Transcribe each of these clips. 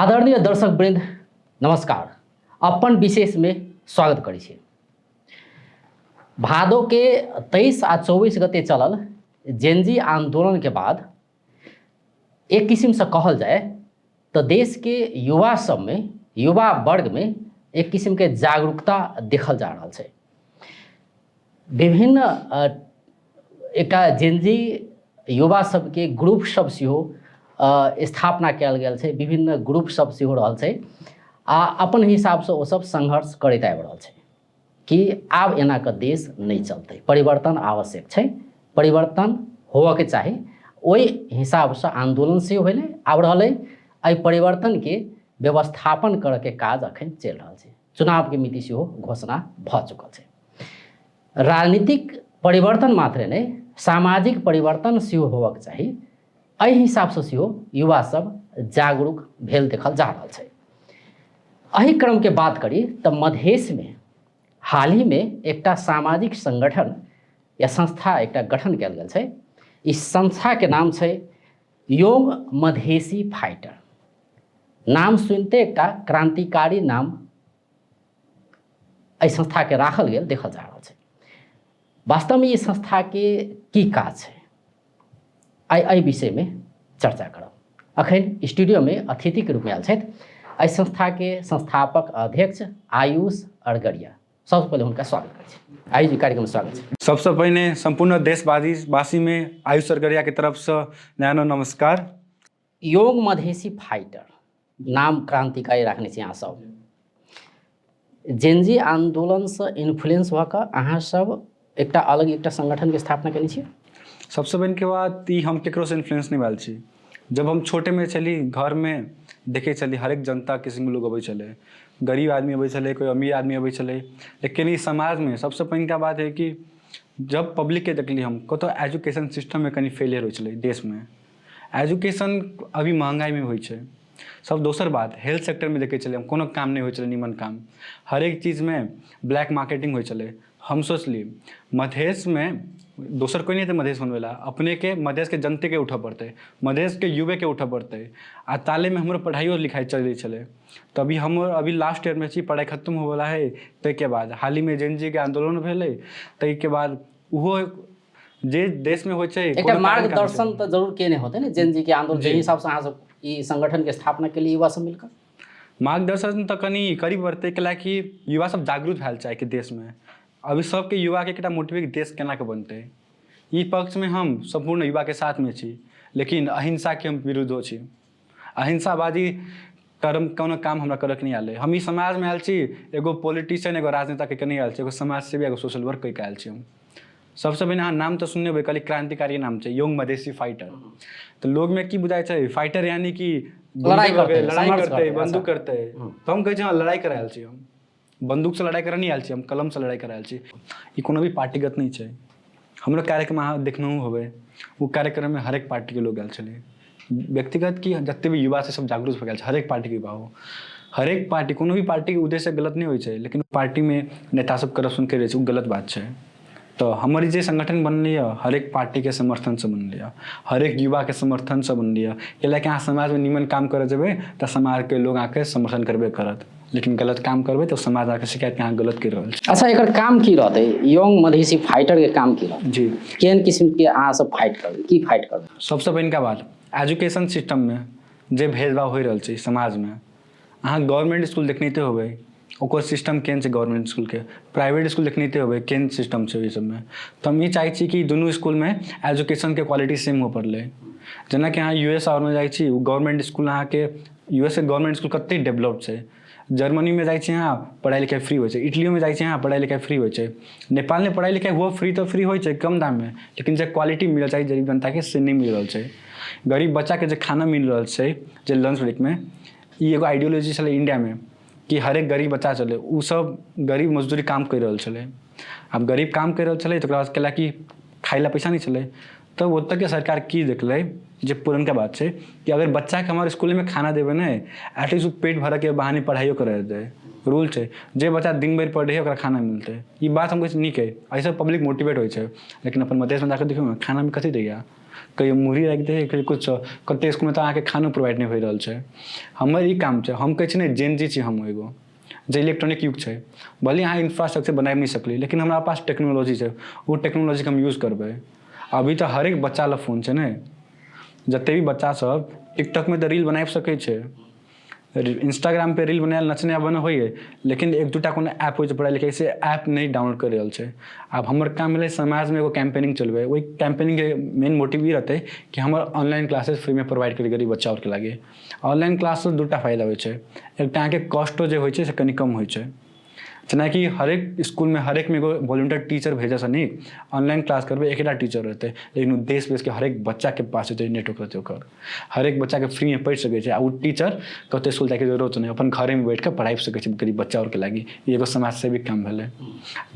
आदरणीय दर्शक वृंद नमस्कार। अपन विशेष में स्वागत करै छी। भादो के 23 आ 24 गते चलल जेनजी आंदोलन के बाद एक किस्म से कहल जाए तो देश के युवा सब में, युवा वर्ग में एक किस्म के जागरूकता देखल जा रहा है। विभिन्न एकटा जेनजी युवा सबके ग्रुप सब सेहो स्थापना कयल गेल छै, विभिन्न ग्रुप सब सेहो रहल छै आ अपन हिसाबसँ ओ सब संघर्ष करैत आबि रहल छै कि आब एना कऽ देश नहि चलतै, परिवर्तन आवश्यक छै, परिवर्तन होबऽके चाही। ओहि हिसाबसँ आन्दोलन सेहो भेलै, आबि रहलै। एहि परिवर्तनके व्यवस्थापन करऽके काज अखन चलि रहल छै। चुनावके मिति सेहो घोषणा भऽ चुकल छै। राजनीतिक परिवर्तन मात्रे नहि, सामाजिक परिवर्तन सेहो होबऽके चाही। एहि हिसाबसँ सेहो युवा सब जागरूक भेल देखल जा रहल छै। एहि क्रमके बात करी तऽ मधेशमे हाल ही में एकटा सामाजिक संगठन या संस्था एकटा गठन कयल गेल छै। ई संस्थाके नाम छै योग मधेशी फाइटर। नाम सुनते एकटा क्रांतिकारी नाम एहि संस्थाके राखल गेल देखल जा रहल छै। वास्तवमे ई संस्थाके की काज छै, आइ एहि विषयमे चर्चा करब। अखन स्टूडियोमे अतिथिके रूपमे आयल छथि एहि संस्थाके संस्थापक अध्यक्ष आयुष अरगरिया। सबसँ पहिले हुनका स्वागत करै छी। आयुष जी, कार्यक्रममे स्वागत छै। सबसँ पहिने सम्पूर्ण देशवासी वासीमे आयुष अरगरियाके तरफसँ नया नया नमस्कार। योग मधेशी फाइटर नाम क्रांतिकारी रखने छी अहाँ सब। जेनजी आंदोलनसँ इन्फ्लुएंस भऽ कऽ अहाँ सब एकटा अलग एकटा संगठनके स्थापना केने छी। सबसँ पहिनके बात ई हम ककरोसँ इन्फ्लुएंस नहि भेल छी। जब हम छोटेमे छली, घरमे देखै छली हरेक जनता किसिमके लोग अबै छलै, गरीब आदमी अबै छलै, कोइ अमीर आदमी अबै छलै। लेकिन ई समाजमे सबसँ पहिनका बात है कि जब पब्लिकके देखली हम कतहु एजुकेशन सिस्टममे कनि फेलियर होइ छलै। देशमे एजुकेशन अभी महँगाइमे होइ छै सब। दोसर बात हेल्थ सेक्टरमे देखै छलियै हम कोनो काम नहि होइ छलै नीमन काम, हरेक चीजमे ब्लैक मार्केटिंग होइ छलै। हम सोचली मधेशमे दोसर कोइ नहि हेतै मधेश बनबै लए, अपनेके मधेशके जनतेके उठऽ पड़तै, मधेशके युवेके उठऽ पड़तै। आ तालेमे हमरो पढ़ाइयो लिखाइ चलै छलै। तऽ अभी हमर अभी लास्ट ईयरमे छी, पढ़ाइ खतम होबऽवला हइ। ताहिके बाद हालहीमे जेन जी के आन्दोलन भेलै, ताहिके बाद ओहो जे देशमे होइ छै एकटा मार्गदर्शन तऽ जरूर केने होतै ने जेन जी के आंदोलन, जाहि हिसाबसँ अहाँ सब ई संगठन के स्थापना केलियै युवा सब मिलकर। मार्गदर्शन तऽ कनि करी पड़तै, कैलाकि युवा सब जागरूक भेल छै आइके देशमे। अभी सबके युवाके एकटा मोटिव देश केना कऽ बनतै, ई पक्षमे हम सम्पूर्ण युवाके साथमे छी। लेकिन अहिंसाके हम विरुद्धो छी। अहिंसावादी कर्म कोनो काम हमरा करऽके नहि आयल अइ। हम ई समाजमे आयल छी एगो पॉलिटिशियन, एगो राजनेताके नहि आयल छी, एगो समाजसेवी, एगो सोशल वर्क करिके आयल छी हम। सबसँ पहिने अहाँ नाम तऽ सुनने हेबै, कहली क्रांतिकारी नाम छै यंग मधेशी फाइटर। तऽ लोगमे की बुझाइ छै, फाइटर यानी कि लड़ाइ करतै, लड़ाइ संघर्ष करतै, करतै, बंदूक करतै। तऽ हम कहै छी हँ, लड़ाइ करय आयल छी हम, बंदूकसँ लड़ाइ करय नहि आयल छी, हम कलमसँ लड़ाइ करय आयल छी। ई कोनो भी पार्टीगत नहि छै। हमरो कार्यक्रम अहाँ देखनहु होबै, ओ कार्यक्रममे हरेक पार्टीके लोग आयल छलै। व्यक्तिगत की जते भी युवा छै सब जागरूक भऽ गेल छै, हरेक पार्टीके युवा हो, हरेक पार्टी, कोनो भी पार्टीके उद्देश्य गलत नहि होइ छै, लेकिन पार्टीमे नेता सब करप्शन करि रहल छै, ओ गलत बात छै। तऽ हमर जे संगठन बनलै यऽ हरेक पार्टीके समर्थनसँ बनलै यऽ, हरेक युवाके समर्थनसँ बनलै यऽ। कैलाकि अहाँ समाजमे नीमन काम करऽ जेबै तऽ समाजके लोग अहाँके समर्थन करबे करत, लेकिन गलत काम करबै तऽ समाज अहाँके शिकायत कि अहाँ गलत करि रहल छी। अच्छा, एकर काम की रहतै? यंग मधेशी फाइटर के काम की रहतै? जी, केहन किस्म के अहाँ सब फाइट करबै, की फाइट करबै? सबसँ पहिलका बात एजुकेशन सिस्टममे जे भेदभाव होइ रहल छै समाजमे, अहाँ गवर्नमेंट इसकुल देखनैते होबै ओकर सिस्टम केहन छै गवर्नमेंट इसकुलके, प्राइवेट इसकुल देखनैते होबै केहन सिस्टम छै ओहि सबमे। तऽ हम ई चाहै छी कि दुनू इसकुलमे एजुकेशनके क्वालिटी सेम हुअ पड़लै। जेनाकि अहाँ यू एस आरमे जाइ छी, गवर्नमेंट इसकुल अहाँके यू एस के गवर्नमेंट इसकुल कते डेवलप छै। जर्मनीमे जाइ छी अहाँ, पढ़ाइ लिखाइ फ्री होइ छै। इटलियोमे जाइ छी अहाँ, पढ़ाइ लिखाइ फ्री होइ छै। नेपालमे पढ़ाइ लिखाइ हुअ फ्री तऽ फ्री होइ छै कम दाममे, लेकिन जे क्वालिटी मिलऽ चाही गरीब जनताके से नहि मिल रहल छै। गरीब बच्चाके जे खाना मिल रहल छै जे लंच ब्रेकमे, ई एगो आइडियोलॉजी छलै इंडियामे कि हरेक गरीब बच्चा छलै ओ सब गरीब मजदूरी काम करि रहल छलै। आब गरीब काम करि रहल छलै तऽ ओकरा पास कैलाकि खाइ लए पैसा नहि छलै। तऽ ओतऽके सरकार की देखलै, जे पुरनका बात छै कि अगर बच्चाके हमर इसकुलमे खाना देबै ने, एटलीस्ट ओ पेट भरऽके बहाने पढ़ाइयो करऽ जेतै। रूल छै, जे बच्चा दिन भरि पढ़ै है ओकरा खाना मिलतै। ई बात हम कहै छी नीक है, एहिसँ पब्लिक मोटिवेट होइ छै। लेकिन अपन मधेशमे जाकऽ देखियौ ने, खानामे कथी दैया? कहियो मुरही राखि दै है, कहियो किछु। कतेक इसकुलमे तऽ अहाँके खानो प्रोवाइड नहि होइ रहल छै। हमर ई काम छै, हम कहै छी ने जेन जी छी हम एगो, जे इलेक्ट्रॉनिक युग छै, भले अहाँ इंफ्रास्ट्रक्चर बनाबि नहि सकली, लेकिन हमरा पास टेक्नोलॉजी छै, ओ टेक्नोलॉजीके हम यूज करबै। अभी तऽ हरेक बच्चा लग फोन छै ने, जते भी बच्चा सब टिकटॉकमे तऽ रील बनाबि सकै छै, इंस्टाग्राम पे रील बनायल नचने आबऽ होइए, लेकिन एक दूटा कोनो ऐप होइ छै पढ़ाइ लिखाइ, से ऐप नहि डाउनलोड करि रहल छै। आब हमर काम भेलै समाजमे एगो कैम्पेनिंग चलबै। ओहि कैम्पेनिंगके मेन मोटिव ई रहतै कि हमर ऑनलाइन क्लासेस फ्रीमे प्रोवाइड करी गरीब बच्चा आरके लागि। ऑनलाइन क्लाससँ दूटा फायदा होइ छै, एकटा अहाँके कॉस्टो जे होइ छै से कनि कम होइ छै। जेनाकि हरेक इसकुलमे हरेकमे एगो वॉलेंटियर टीचर भेजऽसँ नीक ऑनलाइन क्लास करबै, एकेटा टीचर रहतै, लेकिन ओ देश विदेशके हरेक बच्चाके पास जेतै, नेटवर्क रहतै ओकर, हरेक बच्चाके फ्रीमे पढ़ि सकै छै। आ ओ टीचर कतौ इसकुल जाइके जरूरत नहि, अपन घरेमे बैठ कऽ पढ़ाबि सकै छै गरीब बच्चा आरके लागि। ई एगो समाजसेवी काम भेलै।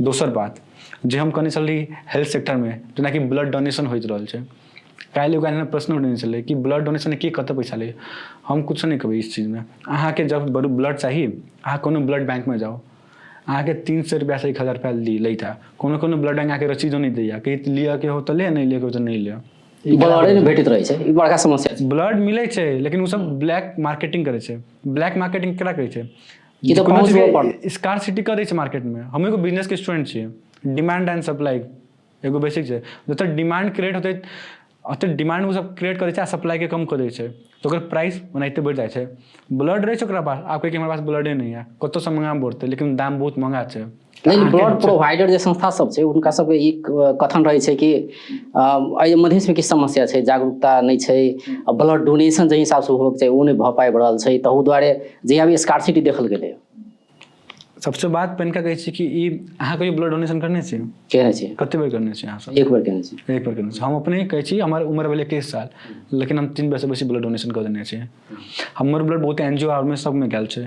दोसर बात जे हम कहने छली, हेल्थ सेक्टरमे जेनाकि ब्लड डोनेशन होइत रहल छै। काल्हि एगो एहन प्रश्न उठने छलै कि ब्लड डोनेशन के कतऽ पैसा लै। हम कुछो नहि कहबै इस चीजमे। अहाँके जब ब्लड चाही, अहाँ कोनो ब्लड बैंकमे जाउ, अहाँके 300 रुपैआसँ 1000 रुपैआ लैत है। कोनो कोनो ब्लड बैंक अहाँके रसीदो नहि दैया कि लिअके हो तऽ ले, नहि लिअके हो तऽ नहि लिअ। ब्लडे नहि भेटैत रहै छै, ई बड़का समस्या छै। ब्लड मिलै छै, लेकिन ओ सब ब्लैक मार्केटिंग करै छै। ब्लैक मार्केटिंग केकरा कहै छै? ई तऽ कोनो पहुँचबो चीजके स्कार्सिटी कऽ दै छै मार्केटमे। हम एगो बिजनेसके स्टूडेंट छियै, डिमांड एंड सप्लाई एगो बेसिक छै। जतऽ डिमांड क्रिएट होतै ओतऽ डिमांड ओ सब क्रिएट करै छै आ सप्लाईके कम कऽ दै छै, तऽ ओकर प्राइस ओनाहिते बढ़ि जाइ छै। ब्लड रहै छै ओकरा पास, आब कहै कि हमरा पास ब्लडे नहि यऽ, कतऽसँ मंगाबऽ पड़तै, लेकिन दाम बहुत महगा छै। नहि, ब्लड प्रोवाइडर जे संस्था सब छै हुनका सबके ई कथन रहै छै कि एहि मधेशमे किछु समस्या छै, जागरूकता नहि छै, ब्लड डोनेशन जाहि हिसाबसँ होबक चाही ओ नहि भऽ पाबि रहल छै, तहू दुआरे जहिया भी स्कार्सिटी देखल गेलै। सबसे बात पहिनका कहै छी कि ई अहाँ कहियो ब्लड डोनेशन करने छी? केने छी। कते बेर करने छी अहाँ सब? एक बेर केने छी। एक बेर केने छी। हम अपने कहै छी, हमर उम्र भेलै 21 साल, लेकिन हम 3 बेरसँ बेसी ब्लड डोनेशन कऽ देने छी। हमर ब्लड बहुत एन जी ओ आरमे सबमे गेल छै,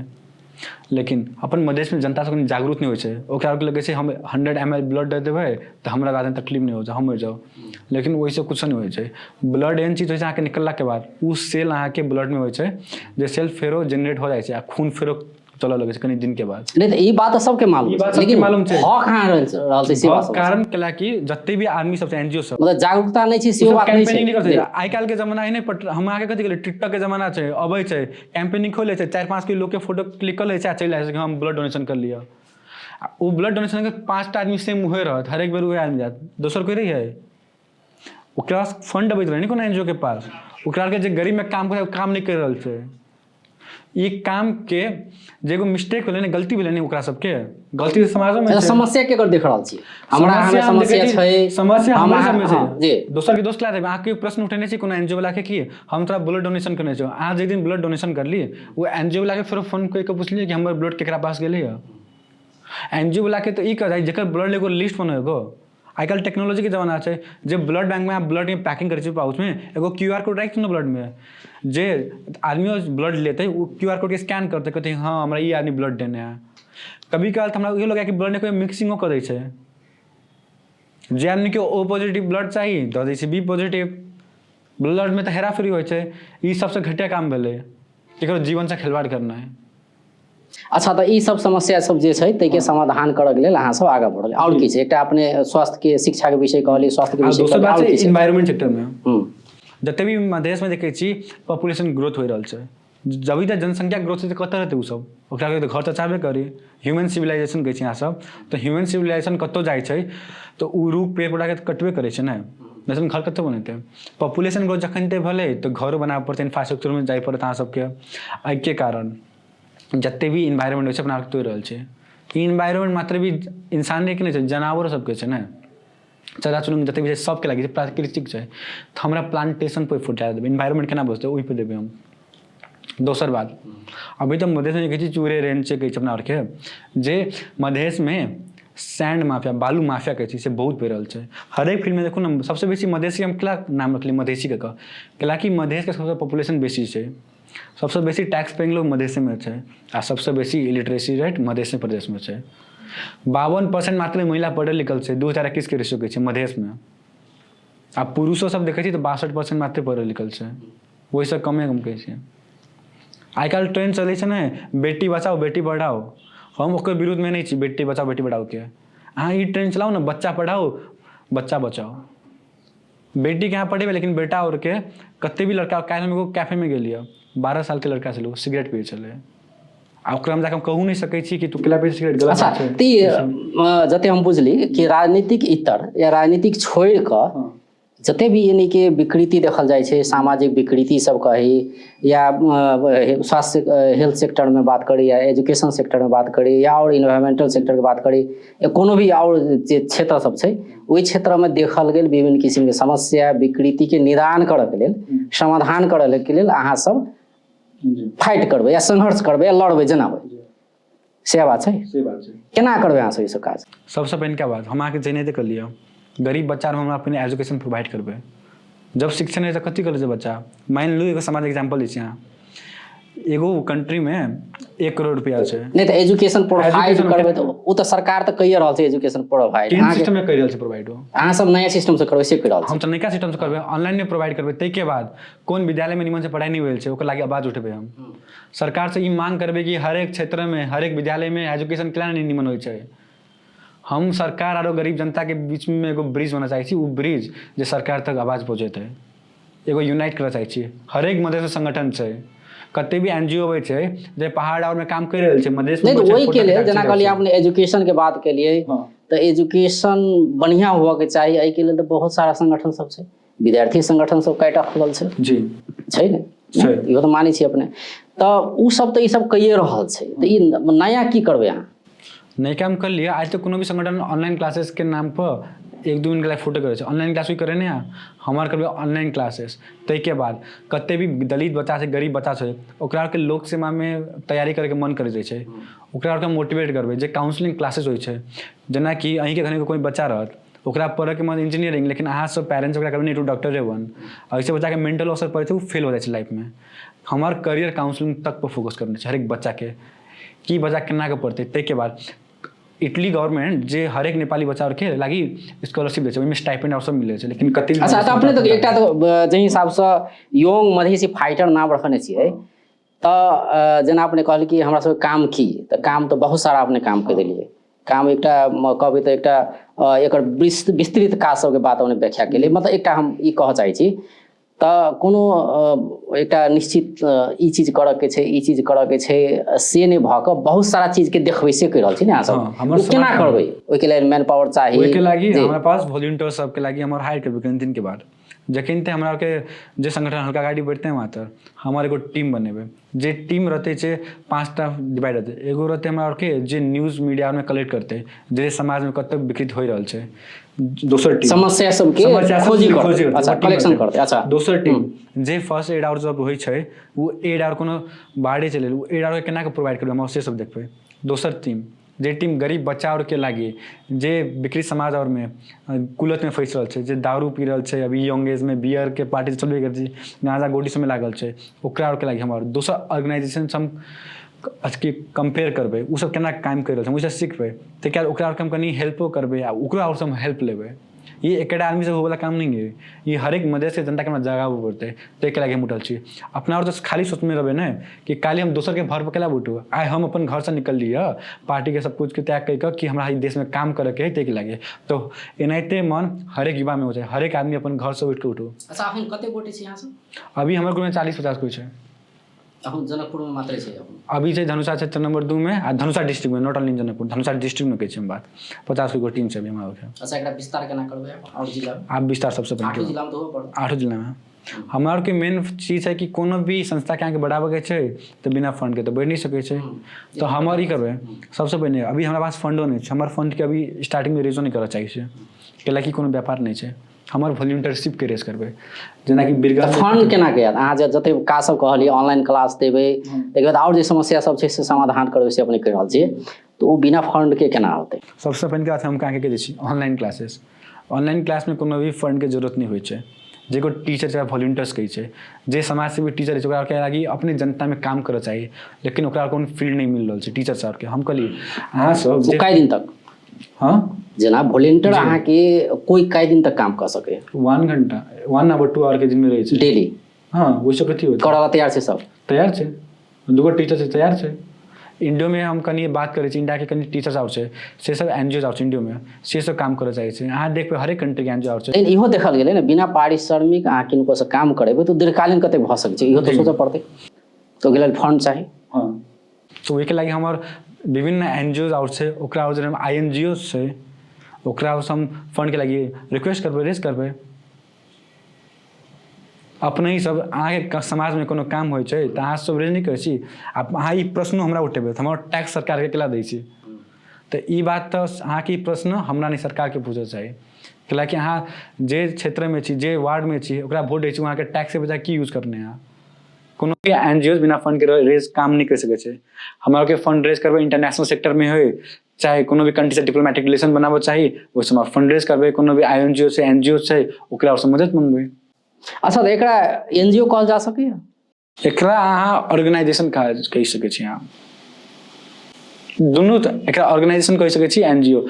लेकिन अपन मधेशमे जनता सब कनि जागरूक नहि होइ छै। ओकरा आरके लगै छै हम 100 एम एल ब्लड दऽ देबै तऽ हमरा बादमे तकलीफ नहि होतै, हम मरि जाउ, लेकिन ओहिसँ किछो नहि होइ छै। ब्लड एहन चीज होइ छै, अहाँके निकललाके बाद ओ सेल अहाँके ब्लडमे होइ छै, जे सेल फेरो जेनरेट हो जाइ छै आ खून फेरो चलऽ लगै छै कनि दिनके बाद। नहि तऽ ई बात तऽ सबके मालूम ई बात छै, सबके लेकिन मालूम छै। भऽ कहाँ रहल छै, रहल छै से बात समझ। कारण केला कि जते भी आदमी सब छै, एनजीओ सब, मतलब जागरूकता नहि छै, सेहो सब बात नहि छै। कैंपेनिंग नहि करै छै। आइ काल्हि के जमाना है नहि, पट हम अहाँके कथी कहलियै, टिकटॉक के जमाना छै, अबै छै, कैंपेनिंग खोलि लै छै, 4-5 के लोग के फोटो क्लिक कऽ लै छै आ चलि जाइ छै कि हम ब्लड डोनेशन कर लिअ। आ ओ ब्लड डोनेशन के 5टा आदमी सेम उहे रहत, हरेक बेर उहे आदमी जायत, दोसर कोइ रहै? ओकरा फंड अबैत रहै ने कोनो एनजीओ के पास, ओकरा के जे गरीब में काम करे काम नहि करि रहल छै। ई काम के जे एगो मिस्टेक भेलै ने, गलती भेलै ने, ओकरा सबके गलती तऽ समाजोमे अच्छा, छै। समस्या के देख रहल छी हमरा अहाँमे समस्या हम समस्या देखै छी- छै, समस्या हम हमरे अहाँ- सबमे छै। हँ, जी। दोसर के दोस्त ला देबै। अहाँ प्रश्न उठेने छी कोनो एनजीओ वाला के कि हम तोरा ब्लड डोनेशन करने छियौ? अहाँ जाहि दिन ब्लड डोनेशन करली, ओ एनजीओ वाला के फेरो फोन करि कऽ पुछलियै कि हमर ब्लड केकरा पास गेलै? एनजीओ वाला के तऽ ई कह जकर ब्लड एगो लिस्ट बनो एगो। आइ काल्हि टेक्नोलॉजीके जमाना छै, जे ब्लड बैंकमे अहाँ ब्लडके पैकिंग करै छियै पाउचमे, एगो क्यू आर कोड राखि दियौ ने ब्लडमे, जे आदमी ब्लड लेतै ओ क्यू आर कोडके स्कैन करतै, कहतै हँ हमरा ई आदमी ब्लड देने है। कभी काल तऽ हमरा इहो लगैए कि ब्लडमे कोइ मिक्सिंगो कऽ दै छै, जे आदमीके ओ पॉजिटिव ब्लड चाही दऽ दै छै बी पॉजिटिव। ब्लडमे तऽ हेराफेरी होइ छै। ई सबसँ घटिया काम भेलै, ककरो जीवनसँ खेलवाड़ करनाइ। अच्छा, तऽ ई सब समस्या सब जे छै ताहिके समाधान करऽ के लेल अहाँ सब आगाँ बढ़ल। आओर की छै? एकटा अपने स्वास्थ्य के, शिक्षा के विषय कहलियै, स्वास्थ्य के आ विषय दोसर कहलियै, बात आओर छै की छै? इन्वायरमेंट सेक्टरमे जते भी मधेशमे देखै छी पॉपुलेशन ग्रोथ होइ रहल छै। जब तक जनसंख्या ग्रोथ हेतै कतऽ रहतै ओसब? ओकरा लेल तऽ घर तऽ चाहबे करी। ह्यूमन सिविलाइजेशन कहै छी अहाँ सब, तऽ ह्यूमन सिविलाइजेशन कतौ जाइ छै तऽ ओ रूख पेड़ पौधाके तऽ कटबे करै छै ने, नहि तऽ घर कतऽ बनेतै? पॉपुलेशन ग्रोथ जखन ते भेलै तऽ घरो बनाबऽ पड़तै, इन्फ्रास्ट्रक्चरमे जाइ पड़त अहाँ सबके। एहिके कारण जते भी इन्वायरमेंट होइ छै अपना आरके तोड़ि रहल छै। ई इन्वायरमेंट मात्र भी इंसानेके नहि छै, जनावरो सबके छै ने, चरा चुनमुनी जते भी छै सबके लागि छै, प्राकृतिक छै। तऽ हमरा प्लांटेशन पर फूट जादा देबै, इन्वायरमेंट केना बचतै ओहि पर देबै हम। दोसर बात, अभी तऽ मधेशमे देखै छी चूरे रेंज छै कहै छै अपना आरके, जे मधेशमे सैंड माफिया, बालू माफिया कहै छै, से बहुत बढ़ि रहल छै हरेक फील्डमे। देखू ने, सबसँ बेसी मधेशी हम केला नाम रखलियै मधेशीके कऽ कैलाकि मधेशके सबसँ पॉपुलेशन बेसी छै, सबसँ बेसी टैक्स पेइंग लोग मधेशेमे छै आ सबसँ बेसी इलिटरेसी रेट मधेशे प्रदेशमे छै। 52% मात्र महिला पढ़ल लिखल छै, 2021 के रेशियो कहै छै मधेशमे। आ पुरुषो सब देखै छी तऽ 62% मात्र पढ़ल लिखल छै, ओहिसँ कमे हम कहै छियै। आइ काल्हि ट्रेंड चलै छै ने, बेटी बचाओ बेटी पढ़ाओ। हम ओकर विरुद्धमे नहि छी। बेटी बचाओ बेटी पढ़ाओके अहाँ ई ट्रेंड चलाउ ने, बच्चा पढ़ाओ बच्चा बचाओ। बेटीके अहाँ पढ़ेबै, लेकिन बेटा आओरके कते भी लड़का। काल्हि हम एगो कैफेमे गेलियै, 12 सालके लड़का छलै, ओ सिगरेट पियै छलै। आ ओकरा हम जाकऽ हम कहू नहि सकै छी कि तू केला पियै सिगरेट, गलत अच्छा बात छै। तऽ ई जते हम बुझली कि राजनीतिक इतर या राजनीतिक छोड़ि कऽ जते भी यानी कि विकृति देखल जाइ छै, सामाजिक विकृति सब कही या स्वास्थ्य हेल्थ सेक्टरमे बात करी या एजुकेशन सेक्टरमे बात करी या आओर इन्वायरमेंटल सेक्टरके बात करी या कोनो भी आओर जे क्षेत्र सब छै, ओहि क्षेत्रमे देखल गेल विभिन्न किसिमके समस्या विकृतिके निदान करऽके लेल, समाधान करऽके लेल अहाँ सब फाइट करबै या संघर्ष करबै या लड़बै, जेना होइ, से बात छै। से बात छै। केना करबै अहाँ सब ई सब काज? सबसँ पहिलका बात, हम अहाँके जेनाहिते कहलियै, गरीब बच्चा हमरा अपने एजुकेशन प्रोवाइड करबै। जब शिक्षा नहि तऽ कथी करै छै बच्चा? मानि लू एगो समाज एग्जाम्पल दै छी अहाँ, एगो कंट्रीमे 1 करोड़ रुपया छै। नहि तऽ एजुकेशन प्रोवाइड Education करबै तऽ ओ तऽ सरकार तऽ कहिए रहल छै एजुकेशन प्रोवाइड। केहन सिस्टममे करि रहल छै प्रोवाइड ओ? अहाँ सब नया सिस्टम से करबै से कहि रहल छी। हम तऽ नयका सिस्टमसँ करबै, ऑनलाइनमे प्रोवाइड करबै। ताहिके बाद कोन विद्यालयमे निमनसँ पढ़ाइ नहि भेल छै, ओकर लागि आवाज उठेबै। हम सरकारसँ ई मांग करबै कि हरेक क्षेत्रमे, हरेक विद्यालयमे एजुकेशन केना नहि निमन होइ छै। हम सरकार आरो गरीब जनताके बीचमे एगो ब्रिज होना चाहै छी, ओ ब्रिज जे सरकार तक आवाज पहुँचेतै। एगो यूनाइट करऽ चाहै छी। हरेक मधेश संगठन छै, कते भी एनजीओ अबै छै जे पहाड़ आरमे काम करि रहल छै मधेश। नहि तऽ ओहिके लेल जेना कहलियै अपने एजुकेशन के बात केलियै तऽ एजुकेशन बढ़िआँ हुअके चाही, एहिके लेल तऽ बहुत सारा संगठन सब छै, विद्यार्थी संगठन सब कएटा खुलल छै। जी। छै ने? छै। इहो तऽ मानै छी अपने। तऽ ओ सब तऽ ई सब कइए रहल छै, तऽ ई नया की करबै अहाँ? नयका हम कर लिअ, आज तक कोनो भी संगठन ऑनलाइन क्लासेसके नाम पर एक दू मिनट लाइव फोटो करै छै। ऑनलाइन क्लास भी करै नहि, हमर करबै ऑनलाइन क्लासेस। ताहिके बाद कते भी दलित बच्चा छै, गरीब बच्चा छै, ओकरा आरके लोक सेवामे तैयारी करैके मन करै छै, ओकरा आरके मोटिवेट करबै जे काउंसलिंग क्लासेस होइ छै। जेनाकि अहीँके घरमे कोइ बच्चा रहत, ओकरा पढ़ैके मन इंजीनियरिंग, लेकिन अहाँ सब पेरेंट्स ओकरा कहबै नहि, तू डॉक्टरे बन। ऐसे बच्चाके मेंटल असर पड़ै छै, ओ फेल हो जाइ छै लाइफमे। हमर करियर काउंसलिंग तक पर फोकस करने छै, हरेक बच्चाके की बच्चा केना कऽ पढ़तै। ताहिके बाद इटली गवर्नमेंट जे हरेक नेपाली बच्चा आरके लागि स्कॉलरशिप दै छै, ओहिमे स्टाइपेंड आओर सब मिलै छै, लेकिन कते अच्छा, तऽ अपने तऽ एकटा तऽ जाहि हिसाबसँ यंग मधेसी फाइटर नाम रखने छियै, तऽ जेना अपने कहल कि हमरा सबके काम की, तऽ काम तऽ बहुत सारा अपने काम कऽ देलियै। काम एकटा कहबै तऽ एकटा एकर विस्तृत काज सबके बात अपने व्याख्या केलियै। मतलब एकटा हम ई कहऽ चाहै छी तऽ कोनो एकटा निश्चित ई चीज करऽके छै, ई चीज करऽके छै, से नहि भऽ कऽ बहुत सारा चीजके देखबै से कहि रहल छी ने अहाँ सब? हमर ओ केना करबै? ओहिके लेल मैन पावर चाही। ओहिके लागि हमरा पास वॉलेंटियर सबके लागि हमर हायर करबै। कनि दिनके बाद जखन ते हमरा आरके जे संगठन हल्का गाड़ी बढ़तै, वहाँ तर हमर एगो टीम बनेबै। जे टीम रहतै से 5टा डिवाइड रहतै। एगो रहतै हमरा आरके जे न्यूज मीडियामे कलेक्ट करतै जे समाजमे कतेक विकृत होइ रहल छै। दोसर टीम समस्या सबके समस्या सब खोजी खोजी करतै। करतै, अच्छा ओ टीम कलेक्शन रहतै। करतै, अच्छा। दोसर टीम जे फर्स्ट एड आर सब होइ छै, ओ एड आर कोनो बाहरे चलि, ओ एड आर केना कऽ प्रोवाइड करबै, हम से सब देखबै। दोसर टीम जे टीम गरीब बच्चा आरके लागि जे विकृत समाज आरमे कुलतमे फँसि रहल छै, जे दारू पी रहल छै, अभी यंग एजमे बियरके पार्टी चलबे करै छै, गाँजा गोटी सबमे लागल छै, ओकरा आरके लागि हमर दोसर ऑर्गेनाइजेशन हम अथी कम्पेयर करबै, ओ सब केना काम करि रहल छै, हम ओहिसँ सिखबै। ताहिके बाद ओकरा आरके हम कनि हेल्पो करबै आ ओकरो आरसँ हम हेल्प लेबै। ई एकेटा आदमीसँ होइवला काम नहि अइ। ई हरेक मधेशके जनताके हमरा जगाबऽ पड़तै। ताहिके लागि हम उठल छी। अपना आओर तऽ खाली सोचने रहबै ने कि काल्हि हम दोसरके भर पर केला उठू। आइ हम अपन घरसँ निकलली हँ पार्टीके सब कुछके त्याग करि कऽ कि हमरा ई देशमे काम करऽके हइ, ताहिके लागि तऽ एनाहिते मन हरेक युवामे हो जाइ, हरेक आदमी अपन घरसँ उठि कऽ उठू। अच्छा, अखन कते गोटे छी अहाँ सब? अभी हमर ग्रुपमे 40-50 कोइ छै। अखन जनकपुरमे मात्रै छै अखन? अभी छै धनुषा क्षेत्र नंबर 2 मे आ Dhanusha डिस्ट्रिक्टमे, not only Janakpur, Dhanusha डिस्ट्रिक्टमे कहै छी हम बात। 50 एगो टीम छै अभी हमरा आरके। अच्छा, एकरा विस्तार केना करबै आओर जिला? आब विस्तार सबसँ आठो पहिने जिलामे तऽ होबे पड़त। आठो जिलामे। हमरा आरके मेन चीज है कि कोनो भी संस्थाके अहाँके बढ़ाबऽके छै तऽ बिना फंडके तऽ बढ़ि नहि सकै छै। तऽ हमर ई करबै सबसँ पहिने, अभी हमरा पास फंडो नहि छै। हमर फंडके अभी स्टार्टिंगमे रेजो नहि करऽ चाहै छै, कैलाकि कोनो व्यापार नहि छै। हमर वॉल्यूंटरशिपके रेस करबै, जेनाकि तऽ बिरगंज फंड केना के आयत? अहाँ जे जते काज सब कहलियै, ऑनलाइन क्लास देबै, ताहिके बाद आओर जे समस्या सब छै से समाधान करबै, से अपने कहि रहल छियै, तऽ ओ बिना फंड के केना होतै? सबसँ पहिलके बात हम अहाँके कहि दै छी, ऑनलाइन क्लासेस। ऑनलाइन क्लासमे कोनो भी फंडके जरूरत नहि होइ छै। जे कोइ टीचर छै, वॉल्यूंटर्स कहै छै, जे समाजसेवी टीचर छै, ओकरा आरके लागि अपने जनतामे काम करऽ चाही, लेकिन ओकरा कोनो फील्ड नहि मिल रहल छै टीचर सबके। हम कहली अहाँ सब ओ जे कए दिन तक? हँ। जेना वॉलेंटियर अहाँके कोइ कए दिन तक काम कऽ सकैए? 1 घंटा, 1 आवर 2 आवरके दिनमे रहै छै। डेली? हँ, ओहिसँ कथी होतै? करऽ ला तैयार छै सब? तैयार छै, दूगो टीचर छै, तैयार छै। इंडियोमे हम कनि बात करै छी, इंडियाके कनि टीचर्स आओर छै, से सब एन जी ओ आओर छै इंडियोमे, से सब काम करऽ चाहै छै। अहाँ देखबै हरेक कंट्रीके एन जी ओ आओर छै। लेकिन इहो देखल गेलै ने, बिना पारिश्रमिक अहाँ किनकोसँ काम करेबै तऽ दीर्घकालीन कतेक भऽ सकै छै, इहो तऽ सोचऽ पड़तै। तऽ ओहिके लेल फंड चाही। हँ, तऽ ओहिके लागि हमर विभिन्न एन जी ओ आओर छै, ओकरा आओर जेना I N G ओ छै, ओकरा हम फंडके लागि रिक्वेस्ट करबै, रेज करबै। अपने ही सब अहाँके समाजमे कोनो काम होइ छै तऽ अहाँ सब रेज नहि करै छी। आ अहाँ ई प्रश्नो हमरा उठेबै तऽ हमर टैक्स सरकारके केला दै छी? तऽ ई बात तऽ अहाँके ई प्रश्न हमरा नहि, सरकारके पूछऽ चाही। कैलाकि अहाँ जे क्षेत्रमे छी, जे वार्डमे छी, ओकरा वोट दै छी, अहाँके टैक्सके पैसा की यूज करने अहाँ? कोनो भी एन जी ओ बिना फंडके रेज काम नहि करि सकै छै। हमरा आरके फंड रेज करबै, इंटरनेशनल सेक्टरमे होइ चाहे कोनो भी कंट्रीसँ डिप्लोमेटिक रिलेशन बनाबऽ चाही, ओहिसँ हमरा फंड रेज करबै। कोनो भी I N G ओ छै, एन जी ओ छै, ओकरा ओहिसँ मदद मंगबै। अच्छा, तऽ एकरा एन जी ओ कहल जा सकैए? एकरा अहाँ ऑर्गेनाइजेशन कहि सकै छी। अहाँ दुनू, तऽ एकरा ऑर्गेनाइजेशन कहि सकै छी, N G O.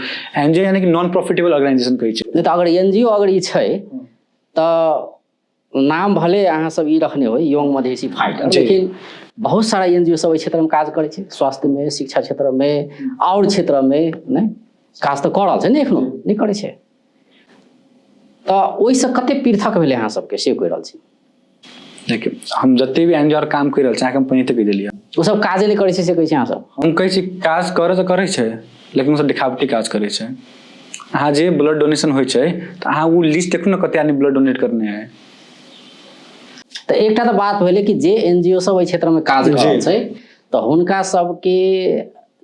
N G ओ यानी कि नॉन प्रॉफिटेबल ऑर्गेनाइजेशन कहै छै। नहि तऽ अगर एन जी ओ अगर ई छै तऽ नाम भले अहाँ सब ई रखने होइ यंग मधेसी फाइटर, लेकिन बहुत सारा एन जी ओ सब एहि क्षेत्रमे काज करै छै, स्वास्थ्यमे, शिक्षा क्षेत्रमे, आओर क्षेत्रमे नहि काज तऽ कऽ रहल छै ने, एखनो नहि करै छै? तऽ ओहिसँ कते पृथक भेलै अहाँ सबके, से कहि रहल छी। देखियौ, हम जते भी एन जी ओ काम करि रहल छी, अहाँके हम पहिने कहि देलियै। ओ सब काजे नहि करै छै, से कहै छी अहाँ सब? हम कहै छी काज करऽ तऽ करै छै, लेकिन ओसब देखावटी काज करै छै। अहाँ जे ब्लड डोनेशन होइ छै तऽ अहाँ ओ लिस्ट देखू ने, कते आदमी ब्लड डोनेट करने है। तऽ एकटा तऽ बात भेलै कि जे एन जी ओ सब एहि क्षेत्रमे काज कऽ रहल छै तऽ हुनका सबके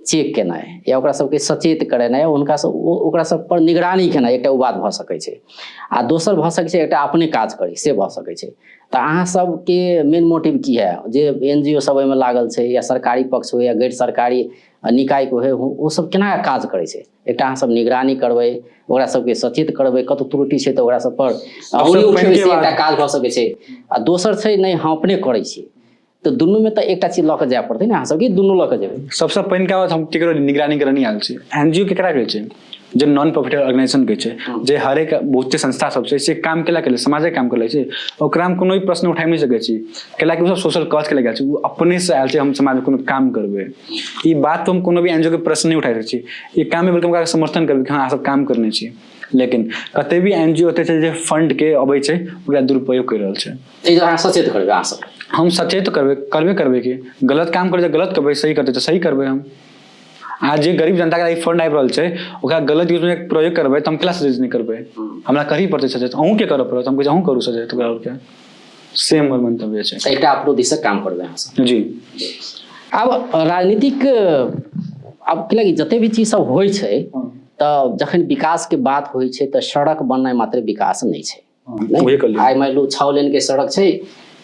चेक केनाइ या ओकरा सबके सचेत करेनाइ, हुनका सब ओकरा सब पर निगरानी केनाइ, एकटा ओ बात भऽ सकै छै। आ दोसर भऽ सकै छै एकटा अपने काज करी, से भऽ सकै छै। तऽ अहाँ सबके मेन मोटिव की है? जे एन जी ओ सब एहिमे लागल छै या सरकारी पक्ष होइ या गैर सरकारी निकायके होइ, ओ सब केना काज करै छै? एकटा अहाँ सब निगरानी करबै, ओकरा सबके सचेत करबै, कतौ त्रुटि छै तऽ ओकरा सब पर अँगुरी उठेबै, से एकटा काज भऽ सकै छै। आ दोसर छै नहि, हम अपने करै छी। तऽ दुनूमे तऽ एकटा चीज लऽ कऽ जाय पड़तै ने अहाँ सबके? दुनू लऽ कऽ जेबै? सबसँ पहिलका बात, हम केकरो निगरानी करऽ नहि आयल छी। एन जी ओ केकरा कहै छै? जे नॉन प्रॉफिटेबल ऑर्गेनाइजेशन कहै छै। जे हरेक बहुते संस्था सब छै, से काम केला केले समाजक काम केले छै। ओकरामे कोनो भी प्रश्न उठा नहि सकै छी, कैलाकि ओ सब सोशल कॉज के लए छै। ओ अपने से आयल छै, हम समाजमे कोनो काम करबै। ई बात हम कोनो भी एन जी ओ के प्रश्न नहि उठा सकै छी। ई काम मे बल्कि ओकरा समर्थन करबै कि हँ, अहाँ सब काम करने छी। लेकिन कते भी एन जी ओ छै जे फंड के अबै छै, ओकरा दुरुपयोग करि रहल छै। ताहि दुआरे अहाँ सचेत करबै अहाँ सब? हम सचेत करबै, करबे करबै कि गलत काम करबै तऽ गलत करबै, सही करतै तऽ सही करबै। हम आ जे गरीब जनताके फंड आबि रहल छै, ओकरा गलत यूजमे प्रयोग करबै तऽ हम केला सजेस्ट नहि करबै? हमरा करही पड़तै सजेस्ट, अहूँके करऽ पड़त। हम कहै छी अहूँ करू सजेस्ट ओकरा आरके, सेम हमर मंतव्य छै। एकटा अपनो दिससँ काम करबै अहाँ सब? जी। आब राजनीतिक, आब की लागी जते भी चीज सब होइ छै तऽ जखन विकासके बात होइ छै तऽ सड़क बननाइ मात्र विकास नहि छै। आइ मानि लू 6 लेनके सड़क छै,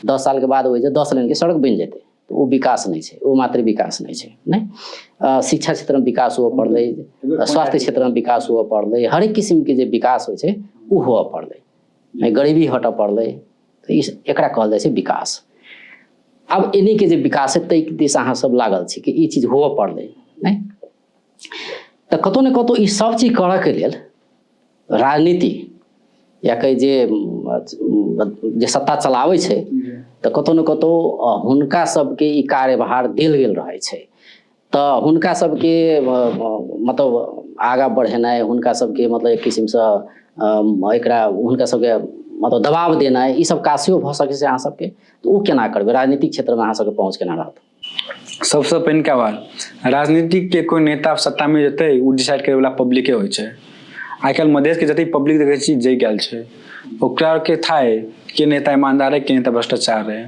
10 सालके बाद होइ छै 10 लेनके सड़क बनि जेतै, तऽ ओ विकास नहि छै, ओ मात्र विकास नहि छै। नहि, शिक्षा क्षेत्रमे विकास हुअ पड़लै, स्वास्थ्य क्षेत्रमे विकास हुअ पड़लै, हरेक किसिमके जे विकास होइ छै ओ हुअ पड़लै, नहि गरीबी हटऽ पड़लै, तऽ ई एकरा कहल जाइ छै विकास। आब एनीके जे विकास है ताहि दिस अहाँ सब लागल छी कि ई चीज हुअ पड़लै, नहि तऽ कतहु ने कतहु ई सब चीज करऽके लेल राजनीति या कही जे जे सत्ता चलाबै छै तऽ कतहु ने कतहु हुनका सबके ई कार्यभार देल गेल रहै छै। तऽ हुनका सबके मतलब आगाँ बढ़ेनाइ, हुनका सबके मतलब एक किसिमसँ एकरा हुनका सबके मतलब दबाव देनाइ, ई सब काज सेहो भऽ सकै छै अहाँ सबके। तऽ ओ केना करबै? राजनीतिक क्षेत्रमे अहाँ सबके पहुँच केना रहत? सबसँ पहिलका बात, राजनीतिक के कोइ नेता सत्तामे जेतै, ओ डिसाइड करैवला पब्लिके होइ छै। आइ काल्हि मधेशके जतेक पब्लिक देखै छी जगि गेल छै, ओकरा आरके था है के नेता ईमानदार है, के नेता भ्रष्टाचार है।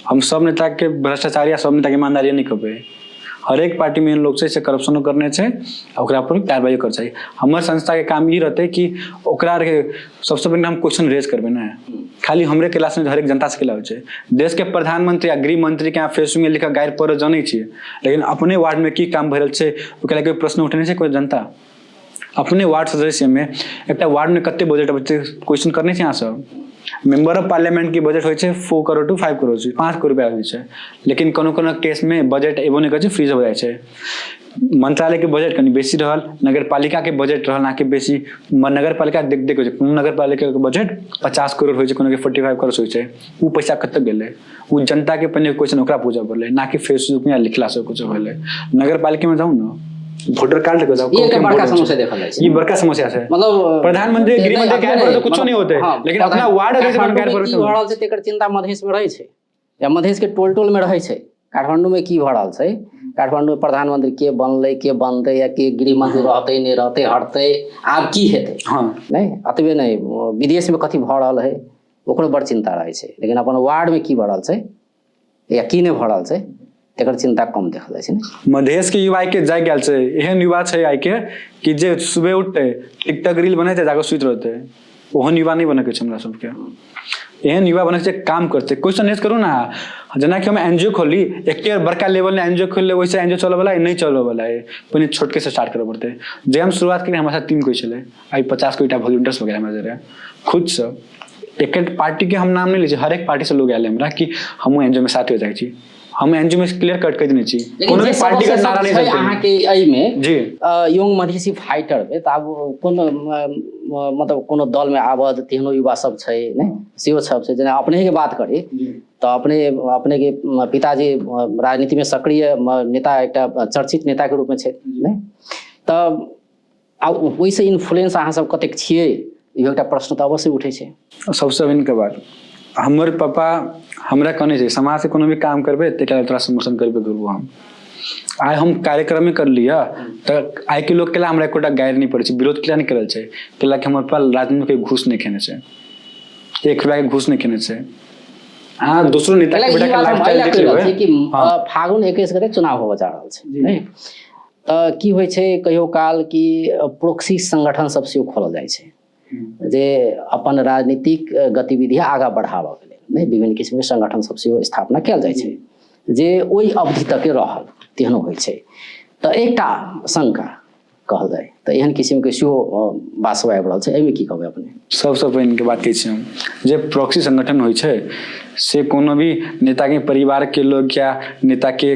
हम सब नेताके भ्रष्टाचार या सब नेताके ईमानदारी नहि कहबै। हरेक पार्टीमे एहन लोक छै से करप्शनो करने छै आ ओकरा पर कार्रवाई कर चाही। हमर संस्थाके काम ई रहतै कि ओकरा आरके सबसँ पहिने हम क्वेश्चन रेज करबै। ने खाली हमरे केलासँ नहि, हरेक जनता से केला होइ छै। देशके प्रधानमंत्री आ गृह मंत्रीके अहाँ फेसबुकमे लिखऽ गारि पढ़ऽ जनै छियै, लेकिन अपने वार्डमे की काम भऽ रहल छै, ओकरा कोइ प्रश्न उठेने छै कोइ जनता? अपने वार्ड सदस्यमे एकटा वार्डमे कते बजट अबै छै, क्वेश्चन करने छी अहाँ सब? मेम्बर ऑफ पार्लियामेंट के बजट होइ छै 4 करोड़ टू 5 करोड़ छै, 5 करोड़ रुपया होइ छै। लेकिन कोनो कोनो केसमे बजट एबो नहि करै छै, फ्रीज हो जाइ छै। मंत्रालय के बजट कनि बेसी रहल, नगर पालिका के बजट रहल अहाँके बेसी। नगर पालिका देख देख होइ छै, कोनो नगर पालिका के बजट 50 करोड़ होइ छै, कोनो के 45 करोड़ होइ छै। ओ पैसा कतऽ गेलै? ओ जनता के पहिने क्वेश्चन ओकरा पूछऽ पड़लै, ना कि फेसबुक में लिखला से कुछो भेलै। नगर पालिका में जाउ ने, वोटर कार्ड लेके जाउ। ई एकटा बड़का समस्या देखल जाइ छै। ई बड़का समस्या छै। मतलब प्रधानमंत्री, गृहमंत्री के पर तो कुछो नहीं होते, लेकिन अपना वार्ड अध्यक्ष बन के पर की भऽ रहल छै तेकर चिंता मधेश में रहै छै या मधेश के टोल टोल में रहै छै। काठमांडू में की भऽ रहल छै, काठमांडू में प्रधानमंत्री के बनलै, के बनतै, या के गृहमंत्री रहतै, नहि रहतै, हटतै, आब की हेतै? नहि, एतबे नहि, विदेश में कथी भऽ रहल है ओकरो बड़ चिंता रहै छै, लेकिन अपन वार्ड में की भऽ रहल छै या की नहि भऽ रहल छै तेकर चिंता कम देखल जाइ छै ने। मधेश के युवा के जागि गेल छै। एहन युवा छै आइ के कि जे सुबह उठते टिकटॉक रील बनेते, जाके सुति रहते। ओहन युवा नहि बनके छै हमरा सबके। एहन युवा बनके छै, काम करते। क्वेश्चन रेज करू ने। जेनाकि हम एनजीओ खोली, एके बड़का लेवल एनजीओ खोल लेबै, ओहिसँ एनजीओ चलऽ वाला नहि, चलऽ वाला है। पहिने छोटके से स्टार्ट करऽ पड़तै। जे हम शुरुआत केलियै, हमरा साथ तीन कोइ छलै, आइ 50 कोइटा वॉलंटियर्स वगैरह हमरा जरिए खुदसँ। एक एक पार्टी के हम नाम नहि लै छी, हरेक पार्टी से लोग आयल हमरा कि हमहूँ एनजीओ में साथ हो जाइ छी। हम एनजीओ में क्लियर कट कहि देने छी, लेकिन कोनो जे भी पार्टी के सदस्य नारा सब नहि छै चलतै। अहाँके एहिमे यंग मधेसी फाइटर मे, तऽ आब कोन मतलब कोनो दल मे आबद तेहनो युवा सब छै ने, सेहो सब छै। जेना अपने के बात करी तऽ अपने अपने के पिताजी राजनीति में सक्रिय नेता, एकटा चर्चित नेता के रूप में छै ने, तऽ आब ओहिसँ इन्फ्लुएंस अहाँ सब कतेक छियै, इहो एकटा प्रश्न तऽ अवश्य उठै छै। सबसँ के बात, हमर पापा हमरा कहने छै, समाजके कोनो भी काम करबै ताहिके लेल तोरा समर्थन करबे करबो हम। आइ हम कार्यक्रमे करलियै तऽ आइके लोक केला हमरा एकोटा गारि नहि पड़ै छै, विरोध केला नहि करल छै? केला कि हमर पापा राजनीतिमे घूस नहि खेने छै, 1 रुपयाके घूस नहि खेने छै। अहाँ दोसरो नेताके ई बेटाके बात हम लाइफ एहि लए स्टाइल कहि देख रहल लेबै। छी कि फागुन 21 गते चुनाव होबऽ जा रहल छै नहि तऽ की होइ छै, कहियो काल कि प्रोक्सी संगठन सब सेहो खोलल जाइ छै जे अपन राजनीतिक गतिविधि आगाँ बढ़ाबऽके लेल नहि, विभिन्न किसिमके संगठन सब सेहो स्थापना कयल जाइ छै जे ओहि अवधि तक रहल, तेहनो होइ छै। तऽ एकटा शंका कहल जाय तऽ एहन किसिमके सेहो बात सब आबि रहल छै। एहिमे की कहबै अपने? सबसँ पहिनके बात कहै छी हम, जे प्रॉक्सी संगठन होइ छै से कोनो भी नेताके परिवारके लोग या नेताके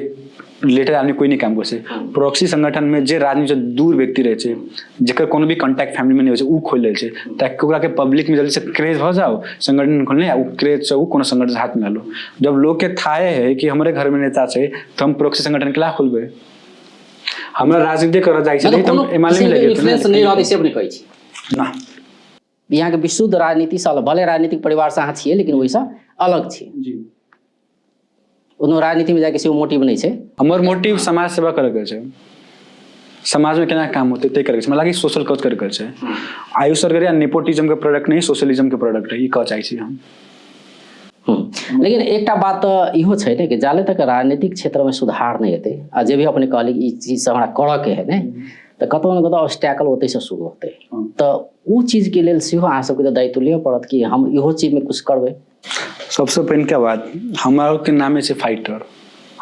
रिलेटेड आदमी कोइ नहि काम करै छै। प्रॉक्सी संगठनमे जे राजनीतिसँ दूर व्यक्ति रहै छै, जकर कोनो भी कॉन्टैक्ट फैमिलीमे नहि होइ छै, ओ खोलि लै छै, ताकि ओकराके पब्लिकमे जल्दीसँ क्रेज भऽ जाओ संगठन खोलने, आ ओ क्रेजसँ ओ कोनो संगठन हाथ मिला लो। जब लोकके थाहे है कि हमरे घरमे नेता छै तऽ हम प्रोक्सी संगठन केला खोलबै? हमरा राजनीति करऽ जाइ छै मतलब तऽ कोनो हम एमाले किसिमके लागि इन्फ्लुएंस नहि रहतै से अपने कहै छी? ना। यहाँके विशुद्ध राजनीतिसँ अलग, भले राजनीतिक परिवारसँ अहाँ छियै, लेकिन ओहिसँ अलग छी। कोनो राजनीतिमे जाइके सेहो मोटिव नहि छै? हमर मोटिव समाज सेवा करैके छै। समाजमे केना काम होतै ते करैके छै। हमरा लागै सोशल कॉज करैके छै। आयुष सरकार या नेपोटिज्म के प्रोडक्ट नहीं, सोशलिज्म के प्रोडक्ट है, ई कह चाहै छी हम। लेकिन एकटा बात तऽ इहो छै ने कि जाले तक राजनीतिक क्षेत्रमे सुधार नहि हेतै, आ जे भी अपने कहली ई चीज से हमरा करऽके है ने, तऽ कतौ ने कतौ ऑब्स्टैकल ओतहिसँ शुरू होतै। तऽ ओ चीजके लेल सेहो अहाँ सबके तऽ दायित्व लिअ पड़त कि हम इहो चीजमे किछु करबै। सबसँ पहिलका बात, हमरा के नामे छै फाइटर।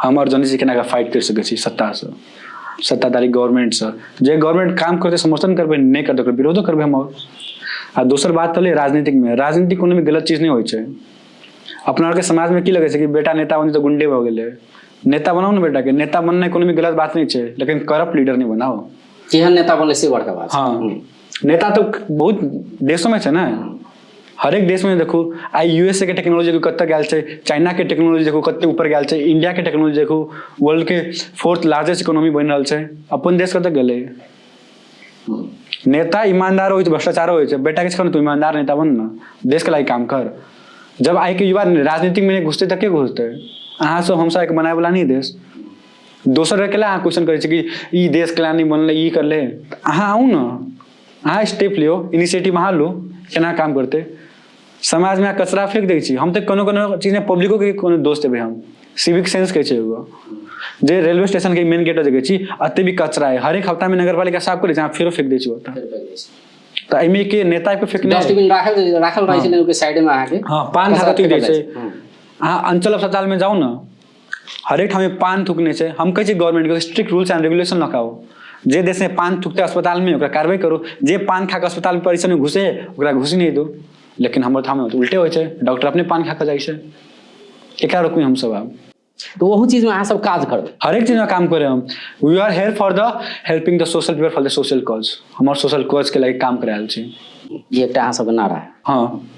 हम आओर जनै छी केना कऽ फाइट करि सकै छी सत्तासँ, सत्ताधारी गवर्नमेंटसँ। जे गवर्नमेंट काम करतै समर्थन करबै, नहि करतै ओकर विरोधो करबै हम। आओर आ दोसर बात रहलै राजनीतिकमे, राजनीति कोनो भी गलत चीज नहि होइ छै। अपना आरके समाजमे की लगै छै कि बेटा नेता बनी तऽ गुंडे भऽ गेलै। नेता बनाउ ने बेटाके, नेता बननाइ कोनो भी गलत बात नहि छै, लेकिन करप्ट लीडर नहि बनाउ। केहन नेता बनलै से बड़का बात छै। हँ, नेता तऽ बहुत देशोमे छै ने, हरेक देशमे देखू। आइ यूएसए के टेक्नोलॉजी देखू कतऽ गेल छै, चाइनाके टेक्नोलॉजी देखू कते ऊपर गेल छै, इंडियाके टेक्नोलॉजी देखू, वर्ल्डके फोर्थ लार्जेस्ट इकोनॉमी बनि रहल छै। अपन देश कतऽ गेलै? नेता ईमानदार होइ छै, भ्रष्टाचारो होइ छै। बेटाके छै तू ईमानदार नेता बन ने, देशके लागि काम कर। जब आइके युवा राजनीतिमे नहि घुसतै तऽ के घुसतै? अहाँ सब हमसब एक बनाबैवला नहि देश। दोसर के अहाँ क्वेश्चन करै छी कि ई देश केला नहि बनलै, ई करलै। अहाँ आउ ने, अहाँ स्टेप लियौ, इनिशिएटिव अहाँ लू, केना काम करतै। समाजमे अहाँ कचरा फेंक दै छी। हम तऽ कोनो कोनो चीजमे पब्लिकोके कोनो दोष देबै हम। सिविक सेंस कहै छै एगो, जे रेलवे स्टेशनके मेन गेट देखै छी एते भी कचरा है, हरेक हफ्तामे नगरपालिका साफ करै छै, अहाँ फेरो फेंक दै छी ओतऽ। तऽ एहिमे के नेता के फेंकने? डस्टबिन राखल राखल रहै छै, लेकिन ओकर साइडमे अहाँके हँ, पान कचरा खा कऽ थूकि दै फेकल छै। जाइ छै। अहाँ अंचल अस्पतालमे जाउ ने, हरेक ठाम पान थूकने छै। हम कहै छी गवर्नमेंटके स्ट्रिक्ट रूल्स एंड रेगुलेशन लऽ कऽ आउ। जे देशमे पान थूकतै अस्पतालमे ओकरा कार्रवाई करू। जे पान खा कऽ अस्पताल परिसरमे घुसे ओकरा घुसी नहि दू। लेकिन हमर ठाममे तऽ उल्टे होइ छै, डॉक्टर अपने पान खा कऽ जाइ छै। एकरा रोकबै हमसब आब। तऽ ओहू चीजमे अहाँ सब काज करबै? हरेक चीजमे काम करै हम। We are here for the helping the social people, for the social cause. हमर सोशल कॉज के लागि काम कर रहल छी। ई एकटा अहाँ सबके नारा है। हँ।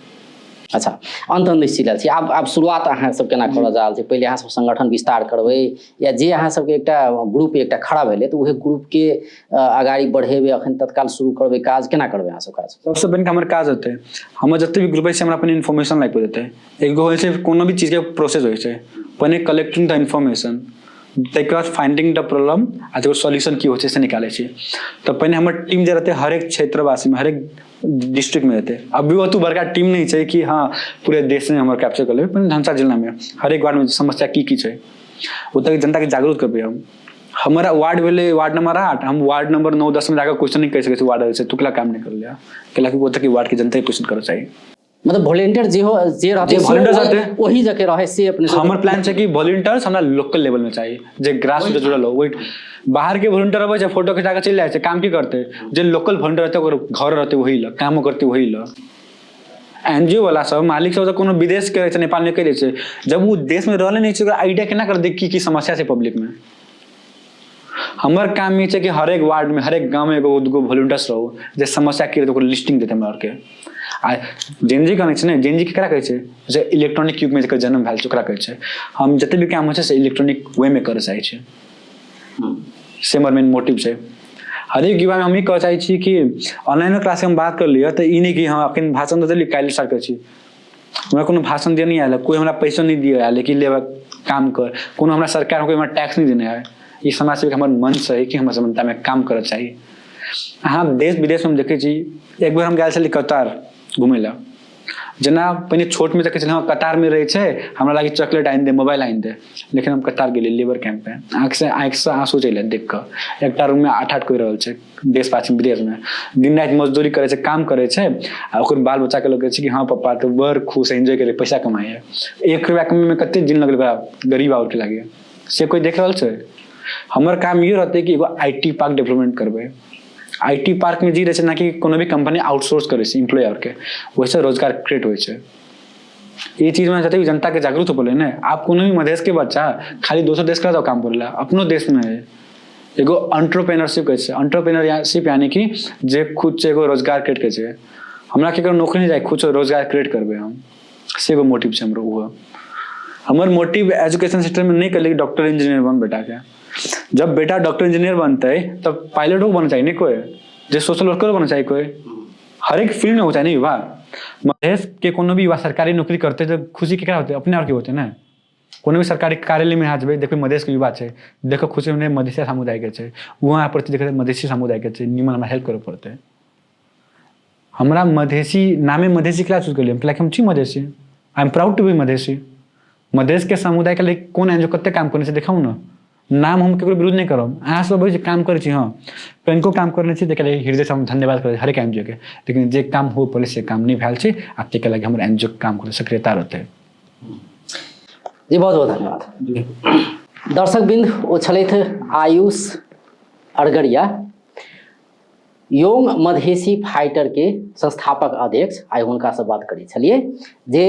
अच्छा, अन्त अन्त निश्चित छी। आब आब शुरुआत अहाँ सब केना करऽ जा रहल छी? पहिले अहाँ सब संगठन विस्तार करबै या जे अहाँ सबके एकटा ग्रुप एकटा खड़ा भेलै, तऽ उहे ग्रुपके अगाडि बढ़ेबै, अखन तत्काल शुरू करबै काज? केना करबै अहाँ सब काज? सबसँ पहिने हमर काज होतै, हमर जते भी ग्रुप छै, हमरा अपन इन्फॉर्मेशन लागि देतै। एगो होइ छै, कोनो भी चीजके प्रोसेस होइ छै, पहिने कलेक्टिंग द इन्फॉर्मेशन, ताहिके बाद फाइंडिंग द प्रॉब्लम, आ तकर सॉल्यूशन की होइ छै से निकालै छी। तऽ पहिने हमर टीम जे रहतै, हरेक क्षेत्रवासीमे, हरेक डिस्ट्रिक्टमे रहतै। अभी ओतू बड़का टीम नहि छै कि हँ, पूरे देशमे हमर कैप्चर कर लेबै। पहिने धनसा जिलामे हरेक वार्डमे समस्या की की छै, ओतऽके जनताके जागरूक करबै हम। हमर वार्ड भेलै वार्ड नंबर 8, हम वार्ड नंबर 9, 10 में जाकर क्वेश्चन नहीं कर सकै छी वार्ड से, तू केला काम नहीं कर लिया कैला कि ओतऽ के वार्ड के जनता के क्वेश्चन करऽ चाही। मतलब वॉलेंटियर जे हो, जे रहतै, जे volunteer से रहतै। ओही जगह रहे से अपने सब- हमर प्लान छै कि वॉलेंटियर्स हमरा लोकल लेवल में चाही, जे ग्रास रूट जुड़ल हो। वही बाहर के वॉलेंटियर अबै छै, फोटो खिंचा के चलि जाइ छै, काम की करतै? जे लोकल वॉलेंटियर रहतै, ओकर घर रहतै वही लग, कामो करतै वही लग। एनजीओ वाला सब, मालिक सब तऽ कोनो विदेश के रहै छै, नेपाल मे कहि दै छै। जब ओ देश मे रहले नहि छै, ओकरा आइडिया केना करतै की की समस्या छै पब्लिक मे? हमर काम ई छै कि हरेक वार्ड मे, हरेक गाँव मे एगो दूगो वॉलेंटियर्स रहू, जे समस्या की रहतै ओकर लिस्टिंग देतै हमरा आरके। आ जेनजी कहने छै ने, जेनजी केकरा कहै छै? जे इलेक्ट्रॉनिक युग मे जकर जन्म भेल छै, ओकरा कहै छै। हम जते भी काम होइ छै से इलेक्ट्रॉनिक वे मे करऽ चाहै छी, से हमर मेन मोटिव छै। हरेक युवामे हम ई कहऽ चाहै छी कि ऑनलाइनो क्लासके हम बात कर लिअ तऽ ई नहि कि हँ, अखन भाषण दऽ देली, काल्हि स्टार्ट करै छी। हमरा कोनो भाषण दिअ नहि आयल है, कोइ हमरा पैसो नहि दिअ आयल है कि लेबर काम कर। कोनो हमरा सरकार कोइ हमरा टैक्स नहि देने है। ई समाज सेवाके हमर मन से है कि हमर जनतामे काम करऽ चाही। अहाँ देश विदेशमे हम देखै छी। एक बेर हम गेल छली कतार घुमै लए। जेना पहिने छोटमे देखै छलियै, हँ, कतारमे रहै छै, हमरा लागि चॉकलेट आनि दे, मोबाइल आनि दे। लेकिन हम कतार गेलियै, लेबर कैम्पमे आँखिसँ आँसू चलि आयल देख कऽ। एकटा रूममे आठ आठ कोइ रहल छै, देश पाछू विदेशमे दिन राति मजदूरी करै छै, काम करै छै, आ ओकर बाल बच्चाके लोग कहै छै कि हँ, पप्पा तऽ बड़ खुश, एन्जॉय करै, पैसा कमाइ है। 1 रुपया कमैमे कते दिन लगलै ओकरा गरीब आरके लागे, से कोइ देख रहल छै? हमर काम ई रहतै कि एगो IT park development करबै। IT पार्कमे जे रहै छै ने कि कोनो भी कंपनी आउटसोर्स करै छै इम्प्लॉय आरके, ओहिसँ रोजगार क्रिएट होइ छै। ई चीजमे जते भी जनताके जागरूक हो पड़लै ने। आब कोनो भी मधेशके बच्चा खाली दोसर देश के जाओ काम करै ला, अपनो देशमे है। एगो एंटरप्रेन्योरशिप कहै छै, एंटरप्रेन्योरशिप यानी कि जे खुद से एगो रोजगार क्रिएट करै छै। हमरा केकरो नौकरी नहि चाही, खुद से रोजगार क्रिएट करबै हम, से एगो मोटिव छै हमरो। ओहो हमर मोटिव एजुकेशन सिस्टममे नहि कहलै कि डॉक्टर इंजीनियर बन बेटाके। जब बेटा डॉक्टर इंजीनियर बनतै तब पायलटो बनना चाही ने कोइ, जे सोशल वर्करो बनना चाही कोइ। हरेक फील्ड में हो चाही ने युवा। मधेश के कोनो भी युवा सरकारी नौकरी करते तऽ खुशी केकरा होतै? अपने आरके होतै ने। कोनो भी सरकारी कार्यालयमे अहाँ जेबै, देखबै मधेशके युवा छै, देखऽ खुशी होने मधेशिया समुदायके छै। वहाँ प्रति देखै मधेशी समुदायके छै, निमन हमरा हेल्प करऽ पड़तै। हमरा मधेशी नामे मधेशी केला चूज करलियै? कैलाकि हम छी Madheshi. I am proud to be Madheshi. मधेशके समुदायके लेल कोन एन जी ओ कते काम करने छै, देखाउ ने नाम। हम केकरो विरोध नहि करब। अहाँ सब जे काम करै छी, हँ, कनिको काम करने छी, ताहिके लेल हृदयसँ हम धन्यवाद करै छी हरेक एन जी ओ के। लेकिन जे काम हो पड़लै से काम नहि भेल छै, आ ताहिके लागि हमर एन जी ओ के काम करै सक्रियता रहतै। जी, बहुत बहुत धन्यवाद। दर्शक बिंद, ओ छलथि आयुष अरगरिया, योंग मधेसी फाइटरके संस्थापक अध्यक्ष। आइ हुनकासँ बात करै छलियै जे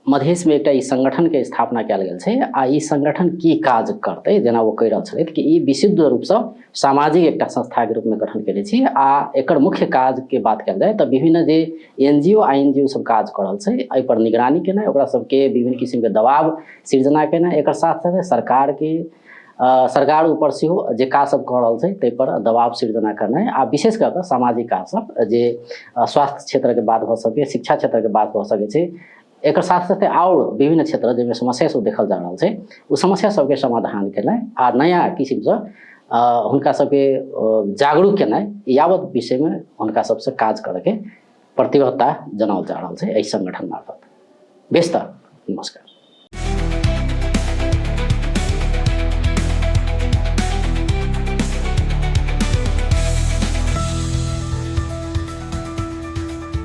मधेशमे एकटा ई संगठनके स्थापना कयल गेल छै आ ई संगठन की काज करतै। जेना ओ कहि रहल छलथि कि ई विशुद्ध रूपसँ सामाजिक एकटा संस्थाके रूपमे गठन कयने छी, आ एकर मुख्य काजके बात कयल जाय तऽ विभिन्न जे एनजीओ आ एनजीओ सब काज कऽ रहल छै, एहिपर निगरानी केनाइ, ओकरा सबके विभिन्न किसिमके दबाव सिर्जना केनाइ, एकर साथ साथ सरकार ऊपर सेहो जे काज सब कऽ रहल छै ताहिपर दबाव सिर्जना करनाइ, आ विशेष कऽ कऽ सामाजिक काज सब जे स्वास्थ्य क्षेत्रके बात भऽ सकै, शिक्षा क्षेत्रके बात भऽ सकै छै, एकर साथ साथ आओर विभिन्न क्षेत्र जाहिमे समस्या सब देखल जा रहल छै, ओ समस्या सबके समाधान केनाइ आ नया किसिमसँ हुनका सबके जागरूक केनाइ, यावत विषयमे हुनका सबसँ काज करैके प्रतिबद्धता जनाओल जा रहल छै एहि संगठन मार्फत। बेस तऽ नमस्कार।